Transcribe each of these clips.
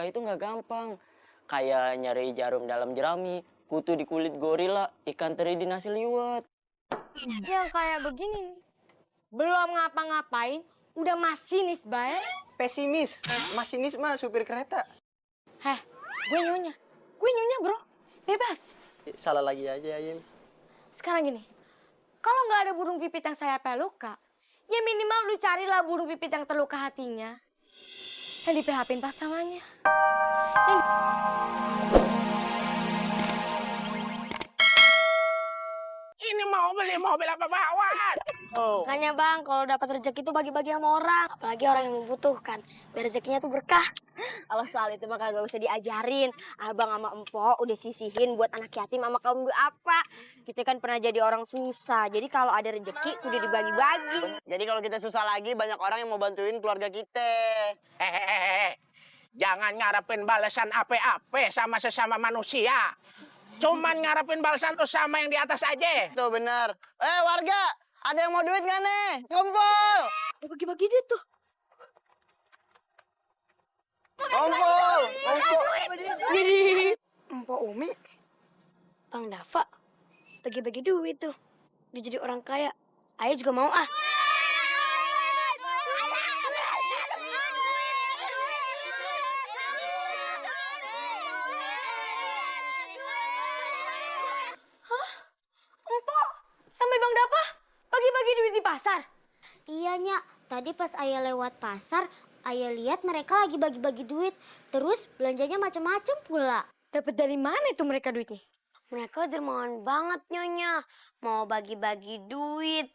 terluka itu nggak gampang. Kayak nyari jarum dalam jerami, kutu di kulit gorila, ikan teri di nasi liwet. Yang kayak begini nih. Belum ngapa-ngapain, udah masinis baik. Pesimis, masinis mah supir kereta. Heh, gue nyonya. Gue nyonya bro, bebas. Salah lagi aja, Ayem. Sekarang gini, kalau nggak ada burung pipit yang sayapnya luka, ya minimal lu carilah burung pipit yang terluka hatinya. Yang di PHP-in pasangannya. Ini mau beli mobil apa bawaan? Oh. Makanya bang, kalau dapat rezeki itu bagi-bagi sama orang. Apalagi orang yang membutuhkan. Biar rezekinya tuh berkah. Kalau soal itu mah kagak usah diajarin. Abang sama empok udah sisihin buat anak yatim sama kaum duafa. Kita kan pernah jadi orang susah. Jadi kalau ada rezeki udah dibagi-bagi. Jadi kalau kita susah lagi, banyak orang yang mau bantuin keluarga kita. Hehehe. Jangan ngarepin balasan apa-apa sama sesama manusia. Cuman ngarepin balasan tuh sama yang di atas aja. Tuh bener. Warga, ada yang mau duit nggak nih? Kumpul! Udah bagi-bagi duit tuh. Kumpul! Kumpul! Jadi Mpok Umi, Bang Dava, bagi-bagi duit tuh. Dia jadi orang kaya. Ayah juga mau ah. Hah? Mpok, sampai Bang Dava bagi-bagi duit di pasar? Iya, Nyak. Tadi pas Ayah lewat pasar, Ayah lihat mereka lagi bagi-bagi duit. Terus belanjanya macam-macam pula. Dapat dari mana itu mereka duitnya? Mereka dermawan banget, Nyonya. Mau bagi-bagi duit.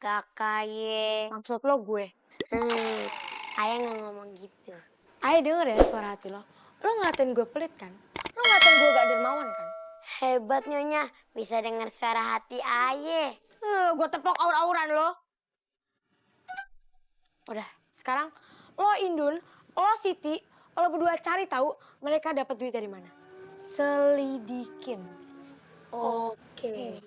Gak kaya. Maksud lo gue? Ayah nggak ngomong gitu. Ayah denger ya suara hati lo. Lo ngatain gue pelit kan? Lo ngatain gue gak dermawan kan? Hebat, Nyonya. Bisa dengar suara hati Ayah. Gue tepok aur-auran lo. Udah, sekarang lo Indun, lo Siti, lo berdua cari tahu mereka dapat duit dari mana. Selidikin. Oke.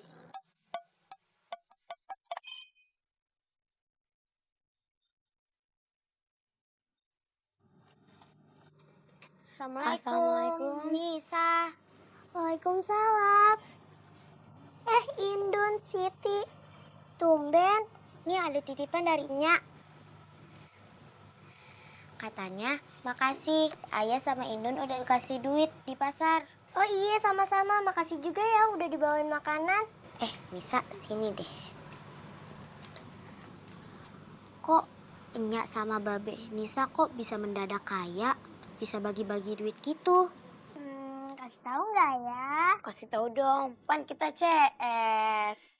Assalamualaikum. Nisa. Waalaikumsalam. Indun, Siti. Tumben, nih ada titipan dari Nyak. Katanya, makasih. Ayah sama Indun udah dikasih duit di pasar. Oh iya, sama-sama. Makasih juga ya udah dibawain makanan. Nisa, sini deh. Kok Nyak sama Babe Nisa kok bisa mendadak kaya? Bisa bagi-bagi duit gitu? Kasih tahu nggak ya? Kasih tahu dong, pan kita CS.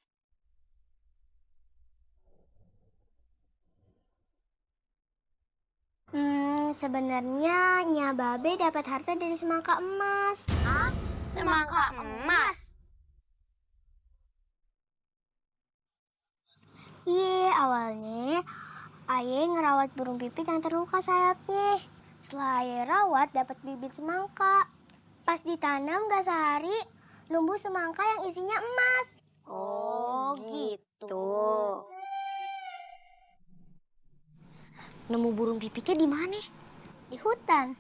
Sebenarnya Nya Babe dapat harta dari semangka emas. Hah? Semangka emas? Iya, awalnya Ayah ngerawat burung pipit yang terluka sayapnya. Setelah Ayah rawat, dapat bibit semangka. Pas ditanam gak sehari, numbuh semangka yang isinya emas. Oh, gitu. Nemu burung pipitnya di mana? Di hutan.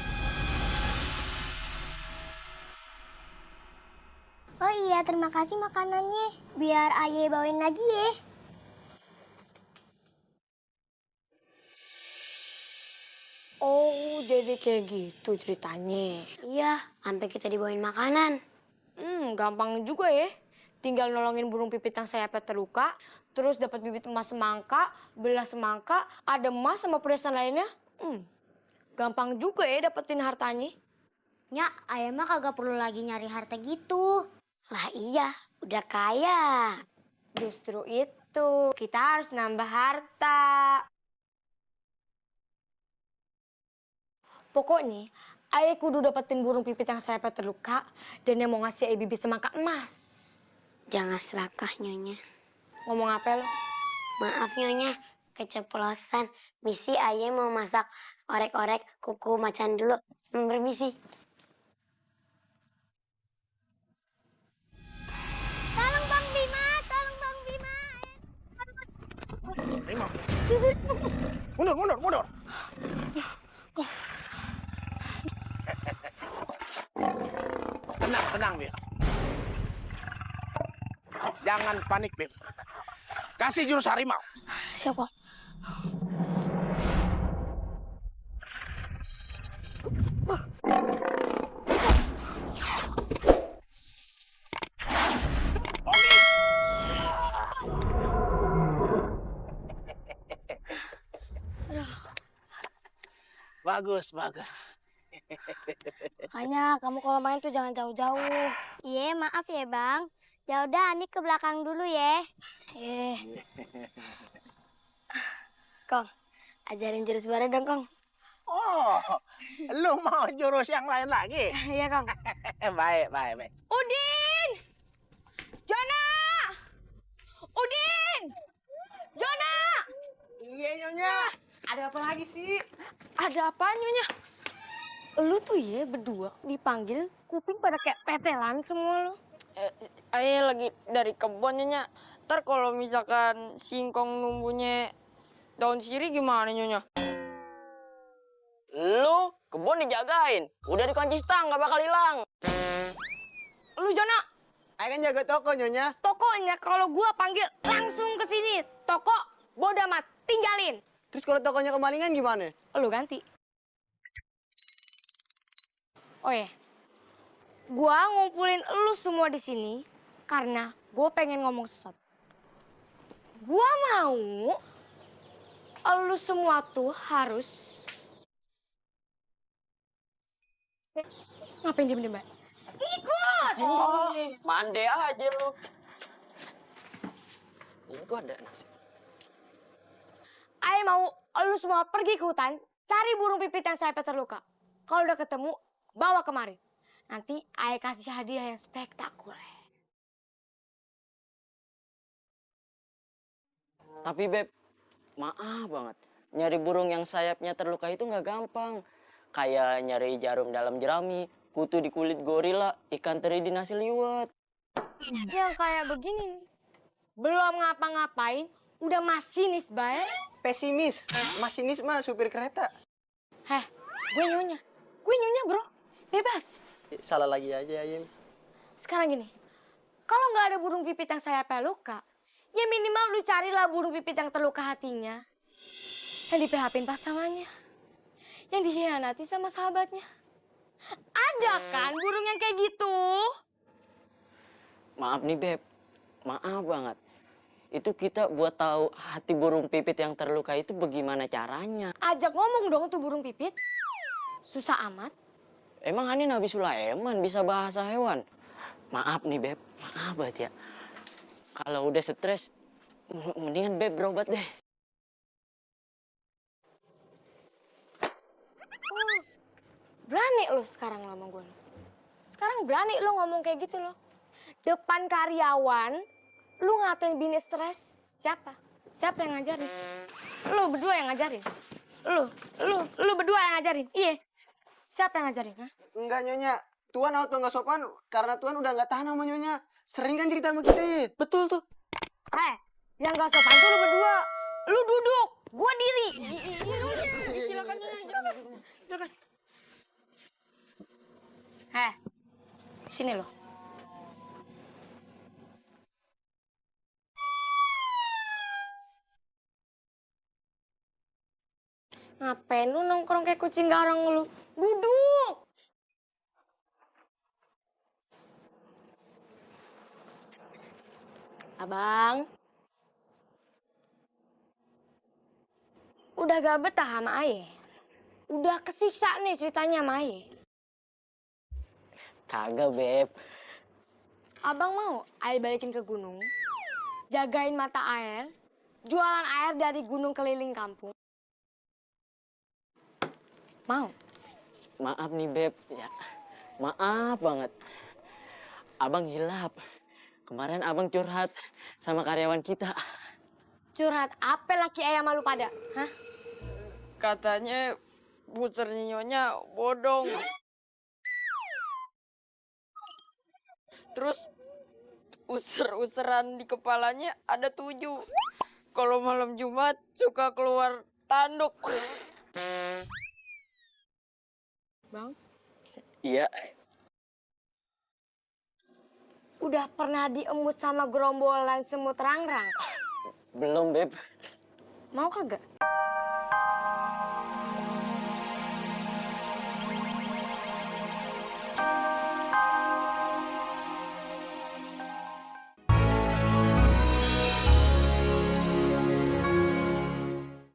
Oh iya, terima kasih makanannya. Biar Ayah bawain lagi ya. Oh, jadi kayak gitu ceritanya. Iya, sampai kita dibawain makanan. Gampang juga ya. Tinggal nolongin burung pipit yang sayapnya terluka, terus dapat bibit emas semangka, belah semangka, ada emas sama perhiasan lainnya. Gampang juga ya dapetin hartanya. Nyak, Ayah mah kagak perlu lagi nyari harta gitu. Lah iya, udah kaya. Justru itu, kita harus nambah harta. Pokoknya, Ayah kudu dapetin burung pipit yang sayapnya terluka dan yang mau ngasih Ayah bibit semangka emas. Jangan serakah, Nyonya. Ngomong apa lo? Maaf, Nyonya. Keceplosan. Misi Ayah mau masak orek-orek kuku macan dulu. Permisi. Tolong Bang Bima, tolong Bang Bima. Rimo. Mundur. Jangan panik, Beb. Kasih jurus harimau. Siapa? Bagus, bagus. Makanya kamu kalau main tuh jangan jauh-jauh. Iya, maaf ya Bang. Ya udah, Ani ke belakang dulu ya. Kong, ajarin jurus baru dong, Kong. Oh, lu mau jurus yang lain lagi? Iya, Kong. Baik, baik, baik. Udin! Jona! Udin! Jona! Iya, Nyonya. Ada apa lagi sih? Ada apa, Nyonya? Lu tuh ya berdua dipanggil kuping pada kayak pepelan semua lu. Ayah lagi dari kebun Nyonya. Ntar kalau misalkan singkong numbuhnya daun sirih gimana Nyonya? Lu kebun dijagain, udah dikunci stang nggak bakal hilang. Lu Jona, Ayo kan jaga toko, Nyonya. pokoknya kalau gua panggil langsung ke sini. Toko bodo amat, tinggalin. Terus kalau tokonya kemalingan gimana? Lu ganti. Oh ya, gua ngumpulin lu semua di sini karena gua pengen ngomong sesuatu. Gua mau lu semua tuh harus ngapain diem-diem, Mbak? Ikut! Mande aja lu. Itu ada nasi. Ayo mau lu semua pergi ke hutan, cari burung pipit yang sayapnya terluka. Kalau udah ketemu, bawa kemari. Nanti Ayah kasih hadiah yang spektakuler. Tapi Beb, maaf banget. Nyari burung yang sayapnya terluka itu nggak gampang. Kayak nyari jarum dalam jerami, kutu di kulit gorila, ikan teri di nasi liwet. Yang kayak begini nih. Belum ngapa-ngapain, udah masinis, Bay. Pesimis. Masinis mah supir kereta. Heh, gue nyonya. Gue nyonya, bro. Bebas. Salah lagi aja, Ayim. Sekarang gini, kalau nggak ada burung pipit yang sayapnya luka, ya minimal lu carilah burung pipit yang terluka hatinya. Yang di PHP-in pasangannya. Yang dikhianati sama sahabatnya. Ada kan burung yang kayak gitu? Maaf nih Beb, maaf banget. Itu kita buat tahu hati burung pipit yang terluka itu bagaimana caranya. Ajak ngomong dong tuh burung pipit. Susah amat. Emang Ani Nabi Sulaiman bisa bahasa hewan? Maaf nih Beb, maaf banget ya. Kalau udah stres, mendingan Beb berobat deh. Berani lo sekarang lo sama gue. Sekarang berani lo ngomong kayak gitu lo. Depan karyawan, lu ngatain bini stres. Siapa? Siapa yang ngajarin? Lu berdua yang ngajarin? Lu berdua yang ngajarin? Iya. Siapa yang ngajarin? Hah? Enggak, Nyonya. Tuan auto nggak sopan karena Tuan udah nggak tahan sama Nyonya. Sering kan cerita sama kita, ya? Betul tuh. Yang gak sopan tuh lu berdua. Lu duduk, gua diri. Silakan Nyonya. Silakan. Sini lo. Ngapain lu nongkrong kayak kucing garang lu? Duduk! Abang. Udah gak betah sama Aye? Udah kesiksa nih ceritanya sama Aye? Kagak Beb. Abang mau Aye balikin ke gunung, jagain mata air, jualan air dari gunung keliling kampung? Mau? Maaf nih Beb, ya. Maaf banget. Abang hilap. Kemarin abang curhat sama karyawan kita. Curhat apa laki ayam malu pada? Hah? Katanya bucernya Nyonya bodong. Terus user-useran di kepalanya ada 7. Kalau malam Jumat suka keluar tanduk. Bang? Iya. udah pernah diemut sama gerombolan semut rangrang? Belum, Beb. Mau kagak?